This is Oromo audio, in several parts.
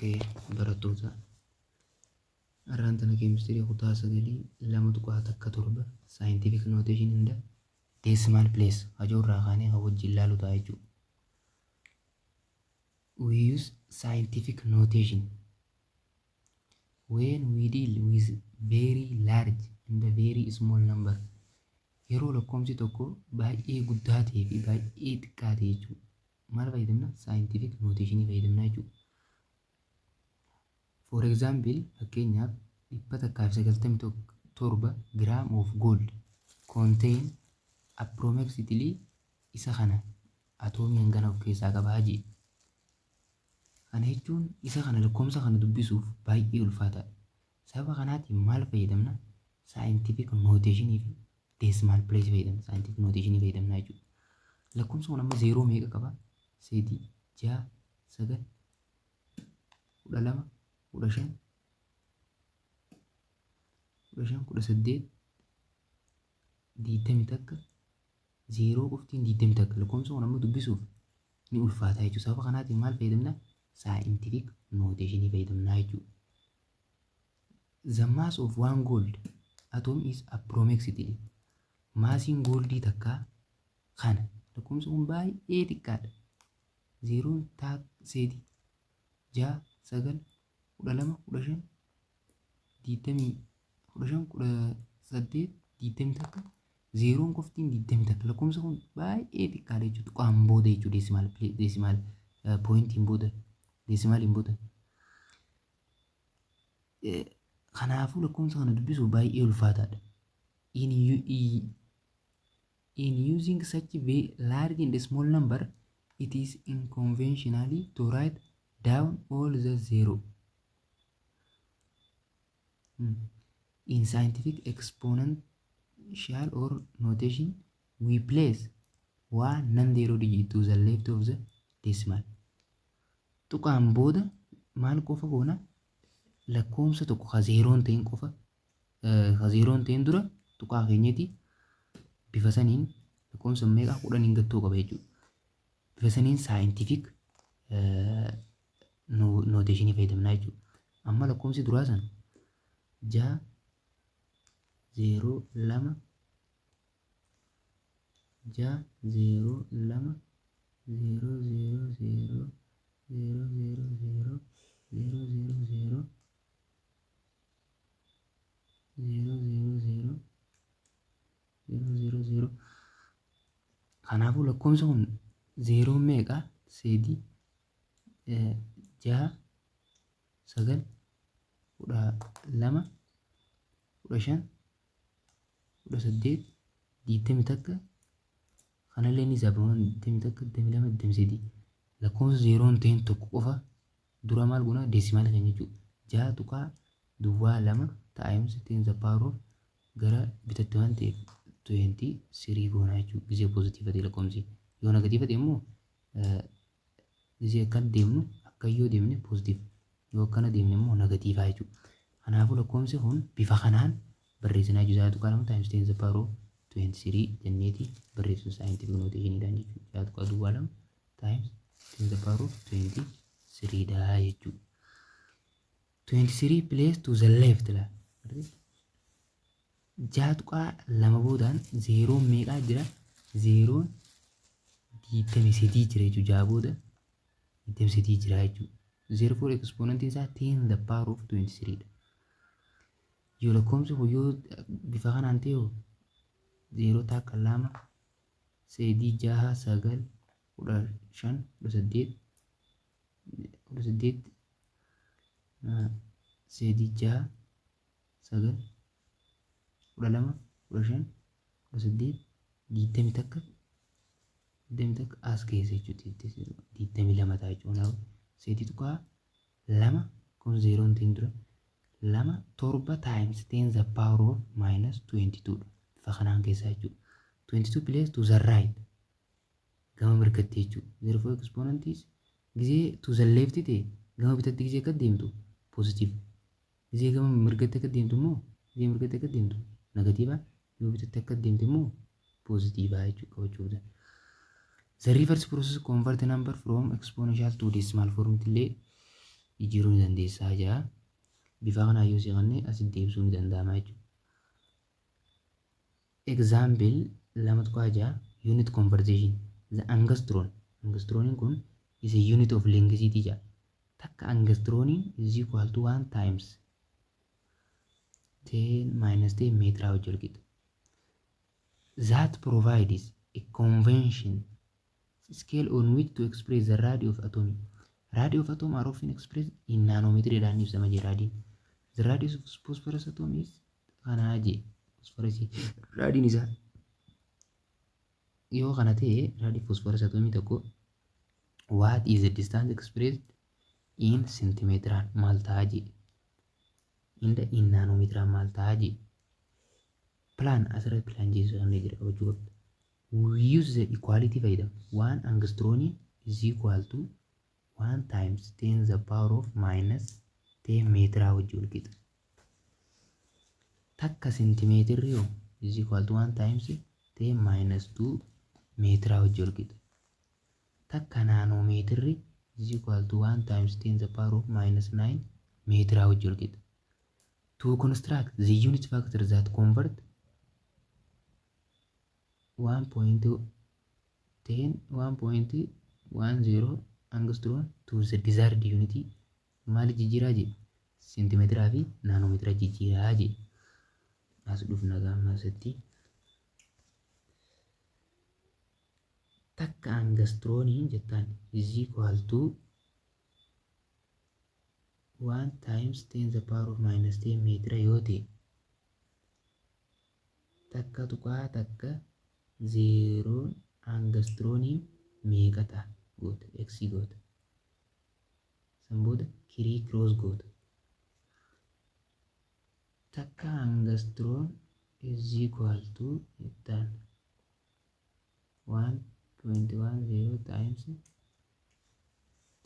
Okay, barattoota, har'aan tana keemistirii kutaa sagalii 2.17 scientific notation and decimal place hajoorraa kaanee kan wajjin ilaalu ta'a jechuudha. We use scientific notation when we deal with very large and very small number. Yeroo lakkoomsi tokko baay'ee guddaa ta'ee fi baay'ee xiqqaa ta'e jechuudha. Maal fayyadamna? Scientific notation fayyadamna jechuudha. For example, fakkeenyaaf, 197 gram of gold contain approximately isa kana atoomii hangana of keessaa qabaa jee. Kana jechuun isa kana, lakkoomsa kana dubbisuuf baay'ee ulfaataadha. Sababa kanaatiin maal fayyadamna? Scientific notation fi decimal place fayyadamna. Scientific notation fayyadamna jechuudha. Lakkoomsa kun amma zeeroo meeqa qaba? Sadii, jaha, sagal, 12, 15, 15, 18, 21, zeeroo qoftiin 21. Lakkoomsa kun amma dubbisuuf ni ulfaata jechuudha. Sababa kanaatiin maal fayyadamna? Scientific notation fayyadamna jechuudha. The mass of one gold atom is approximately, maasiin goldii takkaa kana. Lakkoomsi kun baay'ee xiqqaadha. Zeeroon taa sadii, jaha, sagal, 12, 15, digdamii 15, 18, 21, zeeroon qoftiin 21. Lakkoomsi kun baay'ee xiqqaadha jechuudha. Tuqaan booda jechuudha, decimal pointiin booda, decimaliin booda. Kanaafuu lakkoomsa kana dubbisuuf baay'ee ulfaataadha. In using such large and small number, it is unconventionally to write down all the zero. In scientific exponential or notation, we place one non-zero digit to the left of the decimal. Tuqaan booda maal qofa goona? Lakkoomsa tokko ka zeeroon ta'in qofa, ka zeeroon ta'in dura tuqaa keenyati bifa saniin lakkoomsa meeqa, 10n gattoo qaba jechuudha. Bifa saniin scientific notationii fayyadamnaa jechuudha. Amma lakkoomsi duraa sana jaha, zeeroo, lama, jaha, zeeroo, lama, zeeroo, zeeroo, zeeroo, zeeroo, zeeroo, zeeroo, zeeroo, zeeroo, zeeroo, zeeroo, zeeroo, zeeroo, zeeroo, zeeroo, zeeroo. Kanaafuu lakkoomsi kun zeeroon meeqa? Sadii, jaha, sagal, 12, 15, 18, 21. Kanallee ni zabaman, 21, 22, 23. Lakkoomsa zeeroon ta'in tokko qofa dura maal goona? Decimal kan jechuudha. 6.02 times 10 the power of gara bitatti waan ta'eef 23 goona jechuudha. Gisee positive ta'e lakkoomsi. Yoo negative ta'e immoo gisee akkana deemnu, akka yoo deemne positive, yoo akkana deemne immoo negative jechuudha. Kanaafuu lakkoomsi kun bifa kanaan barreessinaa jechuudha. 6.2 times 10 the power of 23 jenneeti barreessuu scientific notationiidhaan jechuudha. 6.02 times 10 the power of 23 dha jechuudha. 23 place to the left la. 6.2 boodaan zeeroon meeqaa jira? Zeeroon 23 jira jechuudha. Jaha booda 23 jira jechuudha. Therefore exponentiin isaa 10 the power of 23 dha. Yoo lakkoomsi kun yoo bifa kanaan ta'e, zeeroo, takka, lama, sadii, jaha, sagal, 15, 18, 18, sadii, jaha, sagal, 12, 15, 18, 21, 21 as keessa jechuudha. 22 ta'a jechuudha. Kanaafuu 3.2 kun zeeroon ta'in dura lama torba times 10 the power of minus 22 dha. Bifa kanaan keessaa jechuudha. 22 place to the right, gama mirgatti jechuudha. Therefore exponent is gisee to the left ta'e, gama bitatti gisee akka deemtu positive. Gisee gama mirgatti akka deemtu immoo, gisee mirgatti akka deemtu negative, yoo bitatti akka deemtu immoo positive jechuudha qabachuudha. The reverse process convert number from exponential to decimal form illee Jijjiiruu ni dandeessaa jaa. Bifa kanaan yoo siqanne asitti deebisuu ni danda'ama jechuudha. Example 2.6, unit conversion. The angstrom. Angstroniin kun is a unit of length jaa. Takka angstroniin is equal to 1 times 10 minus 10 meetiraa wajji wal qixa. That provides a convention scale on which to express the radii of atom. Radii of atom are often expressed in nanometer dhaan ibsama jira radiin. The radius of phosphorus atom is kanaa jee. Phosphorus radiin isaa yoo kana ta'e, radii phosphorus atomii tokko, what is the distance expressed in centimeteraan maal ta'a jee? In nanometeraan maal ta'a jee? Plan asirratti plan jeessu kan jira qabachuu qabda. We use the equality fayyadamu. 1 angstroniin is equal to 1 times 10 the power of minus 10 meetiraa wajji wal qixa. Takka sentimeetirri yoo is equal to 1 times 10 minus 2 meetiraa wajji wal qixa. Takka naanoomeetirri is equal to 1 times 10 the power of minus 9 meetiraa wajji wal qixa. To construct the unit factor that convert 1.10 1.10 angstrom to the desired unit, maali jijjiiraa jee? Seentimeetiraa fi naanoomeetira jijjiiraa jee. As dhufna gaama asitti. Takka angstroniin jettaan is equal to 1 times 10 the power of minus 10 meetira yoo ta'e, 1.10 angstroniin meeqa ta'a goota, x goota. San booda criss cross goota. Takka angstrom is equal to jettaan 1.10 times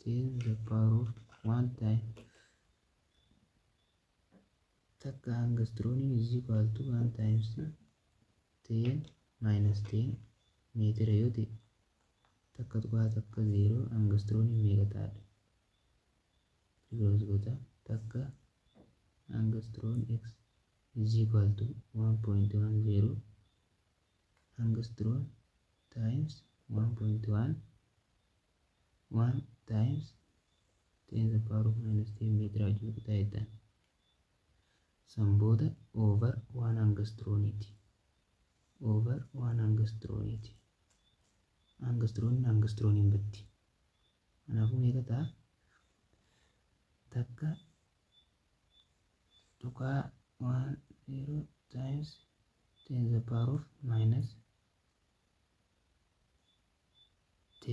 10 the power of 1 time, takka angstroniin is equal to 1 times 10 minus 10 meetira yoo ta'e, 1.10 angstroniin meeqa ta'adha? Cross goota. Takka angstrom x is equal to 1.10 angstrom times 1.1 1 times 10 the power of minus 10 meetira wajjin qixa jettan. San booda over 1 angstroniiti. Over 1 angstroniiti. Angstroniin angstroniin batti. Kanaafuu meeqa ta'a? 1.10 times 10 the power of minus 10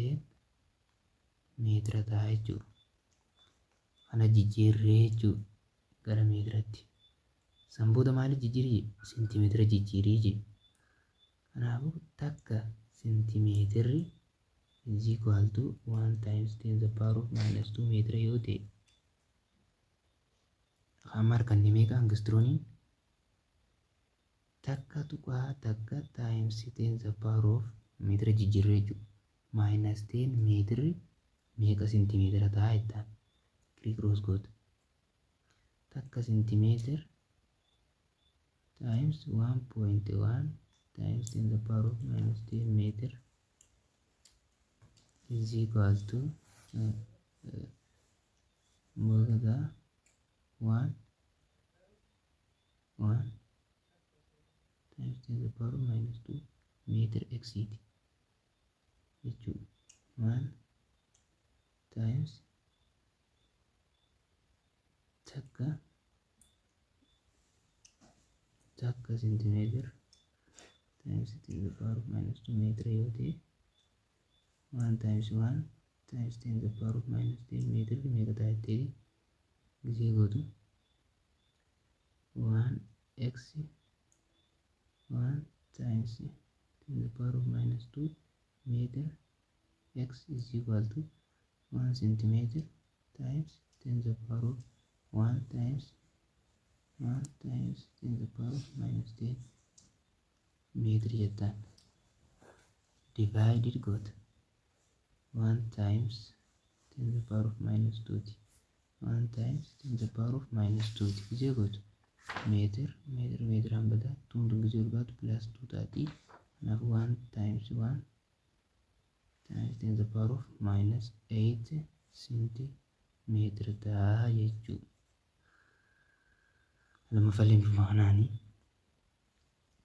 meetira ta'a jechuudha. Kana jijjiirree jechuudha gara meetiratti. San booda maaliif jijjiirii? Seentimeetira jijjiirii jedhe. Kanaafuu takka seentimeetirri is equal to 1 times 10 the power of minus 2 meetira yoo ta'e, amma harkanne meeqa angstroniin? 1.1 times 10 the power of meetira jijjiirree jechuudha. Minus 10 meetirri meeqa seentimeetira ta'a jettaan. Criss cross goota. Takka seentimeetir times 1.1 times 10 the power of minus 10 meter is equal to meeqa? 1 1 times 10 the power of minus 2 meter x jechuudha. 1 times 1 centimeter times 10 the power of minus 2 meter yoo ta'e, 1 times 1 times 10 the power of minus 10 meter meeqa ta'a jettee gisee gootu, 1 x 1 times 10 the power of minus 2 meter x is equal to 1 centimeter times 10 the power of 1 times 1 times 10 the power of minus 10 meter jettaan. Divided goota. 1 times 10 the power of minus 2 ti. 1 times 10 the power of minus 2 ti gisee gootu, meter meter meetiraan bada, tuun tun gisee ol baatu plus 2 taati. Kanaaf 1 times 1 times 10 the power of minus 8 centimeter ta'a jechuudha. Lammaffallee bifuma kanaanii.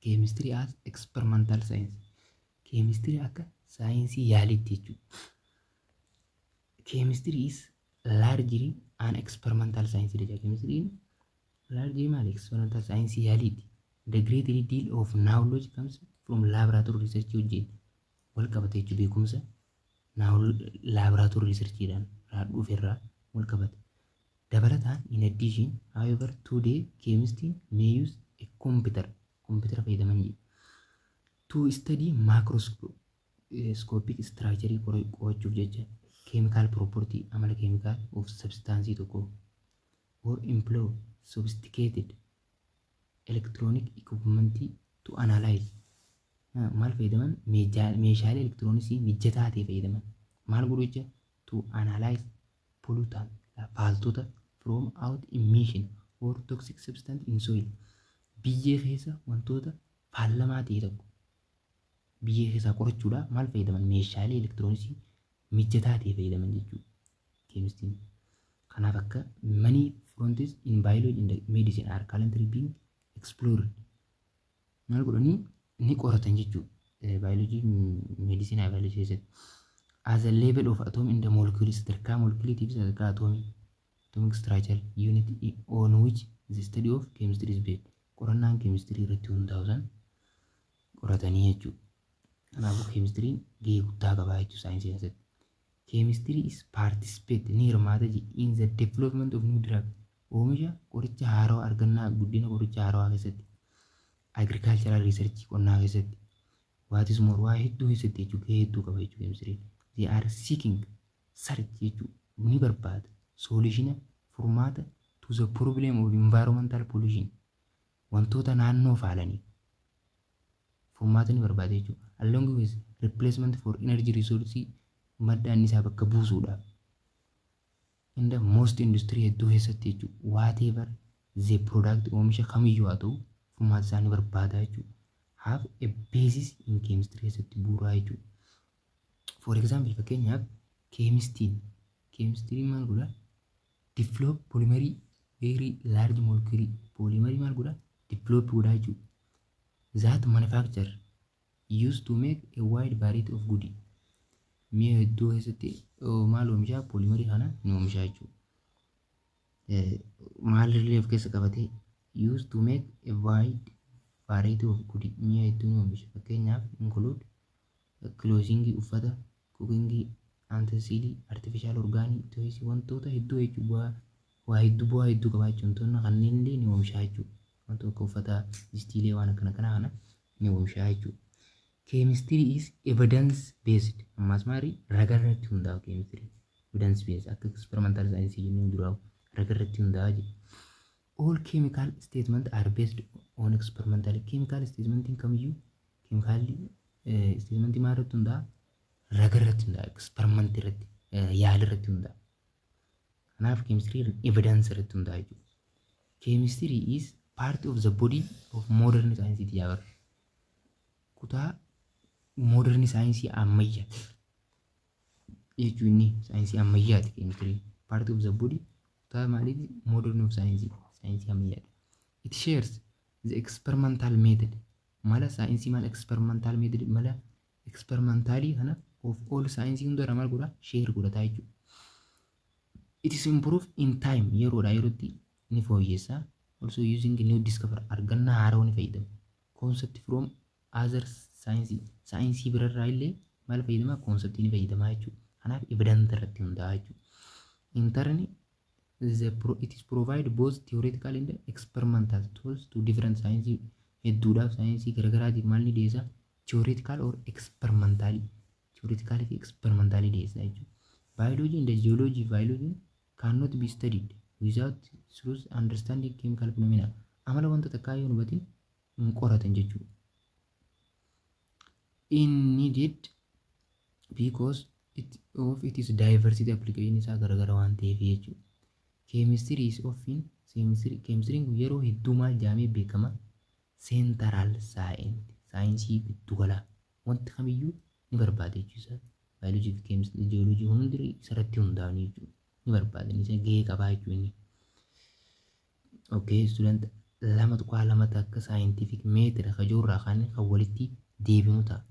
Chemistry as experimental science. Keemistirii akka saayinsii yaaliitti jechuudha. Chemistry is largely an experimental science jedha. Keemistiriin largely maali? Experimental science yaaliiti. The great deal of knowledge comes from laboratory research wajjin wal qabate jechuudha. Beekumsa laboratory researchiidhaan dhuferraa wal qabate. Dabalataan, in addition, however, today chemistry may use a computer, computer fayyadaman jedhu, to study macroscopic structure qo'achuuf jecha, chemical property, amala chemical of substance tokko, or employ sophisticated electronic equipment to analyze. Maal fayyadaman? Meeshaalee elektirooniksii mijataa ta'e fayyadaman. Maal godhu jecha? To analyze pollutant, faaltota, from out emission or toxic substance in soil, biyyee keessa wantoota faalamaa ta'e tokko biyyee keessaa qorachuudhaaf maal fayyadaman? Meeshaalee elektirooniksii mijataa ta'e fayyadaman jechuudha keemistiin. Kanaaf akka many frontiers in biology and medicine are currently being explored. Maal godhanii ni qoratan jechuudha. Biology, medicine, biology keessatti. As a level of atom in the molecule, sadarkaa moleculiitii fi sadarkaa atomii, atomic structure unit on which the study of chemistry is based. Qorannaan keemistirii irratti hundaa'u san qoratanii jechuudha. Kanaafuu keemistiriin gahee guddaa qaba jechuudha saayinsii keessatti. Chemistry is participate, ni hirmaata, in the development of new drug, oomisha qoricha haarawaa argannaa, guddina qoricha haarawaa keessatti, agricultural research, qonnaa keessatti, what is more, waa hedduu keessatti jechuudha, gahee hedduu qaba jechuudha keemistiriin. They are seeking, search jechuudha, ni barbaada, solution, furmaata, to the problem of environmental pollution, wantoota naannoo faalanii furmaata ni barbaada jechuudha. Along with replacement for energy resource, madda annisaa bakka buusuudhaaf. In the most industry hedduu keessatti jechuudha. Whatever the product, oomisha kamiyyuu haa ta'u, furmaata isaa ni barbaada jechuudha. Have a basis in chemistry keessatti bu'uuraa jechuudha. For example, fakkeenyaaf, keemistiriin maal godhaa? Develop polymerii, very large molecule polymerii maal godhaa? Develop godhaa jechuudha. That manufacture used to make a wide variety of good. Mi'a hedduu keessatti maal oomishaa? Polymerii kana ni oomishaa jechuudha. Maal illee of keessa qabatee? Used to make a wide variety of good, mi'a hedduu ni oomisha. Fakkeenyaaf, include clothing, uffata, cooking utensil, artificial organ, toys, wantoota hedduu jechuudha. Waa hedduu, bu'aa hedduu qaba jechuudha. Wantoonni kanneen illee ni oomishaa jechuudha. Wantoota akka uffataa, distiilee, waan akkana kanaa kana ni oomishaa jechuudha. Chemistry is evidence based. Ammas maali? Raga irratti hundaa'a chemistry. Evidence based akka experimental science jennee duraa raga irratti hundaa'a jechuudha. All chemical statement are based on experimental. Chemical statementiin kamiyyuu, chemical statementii maal irratti hundaa'a? Raga irratti hundaa'a. Experiment irratti, yaala irratti hundaa'a. Kanaaf chemistry evidence irratti hundaa'a jechuudha. Chemistry is part of the body of modern science ti yaa. Kutaa modern saayinsii ammayyaa jechuun inni saayinsii ammayyaati keemistiriin. Part of the body, kutaa maaliiti? Modern of saayinsii, saayinsii ammayyaati. It shares the experimental method, mala saayinsii maal, experimental method, mala experimentalii kana of all saayinsii hundarra maal godha? Share godhataa jechuudha. It is improve in time, yeroodhaa yerootti ni fooyyessa. Also using new discover, argannaa haarawaa ni fayyadama. Concept from other saayinsii, saayinsii birarraa illee maal fayyadama? Conceptii ni fayyadamaa jechuudha. Kanaaf evidence irratti hundaa'a jechuudha. In turn, it is provide both theoretical and experimental tools to different saayinsii hedduudhaaf, saayinsii garagaraatiif maal ni dhiyeessa? Theoretical or experimental, theoretical fi experimental dhiyeessa jechuudha. Biology and geology, biology cannot be studied without through understanding chemical phenomena. Amala wanta takkaa yoo hubatin hin qoratan jechuudha. In needed because it of it is diversity, application isaa garagara waan ta'eef jechuudha. Chemistry is often, keemistiriin kun yeroo hedduu maal jedhamee beekama? Central science, saayinsii giddugalaa, wanti kamiyyuu ni barbaada jechuudha. Baayoloojii fi keemistirii, jiyooloojii hundi isarratti hundaa'anii jechuudha. Ni barbaadan, isa gahee qabaa jechuudha inni. Okay, student, 2.21 scientific method kajoorraa kan walitti deebinu ta'a.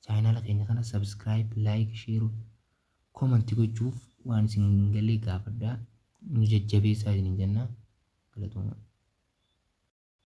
Chaayinaala keenya kana subscribe, like, share, comment gochuuf waan isin galee gaafadhaa. Nu jajjabeessaa isiniin jenna. Galatooma.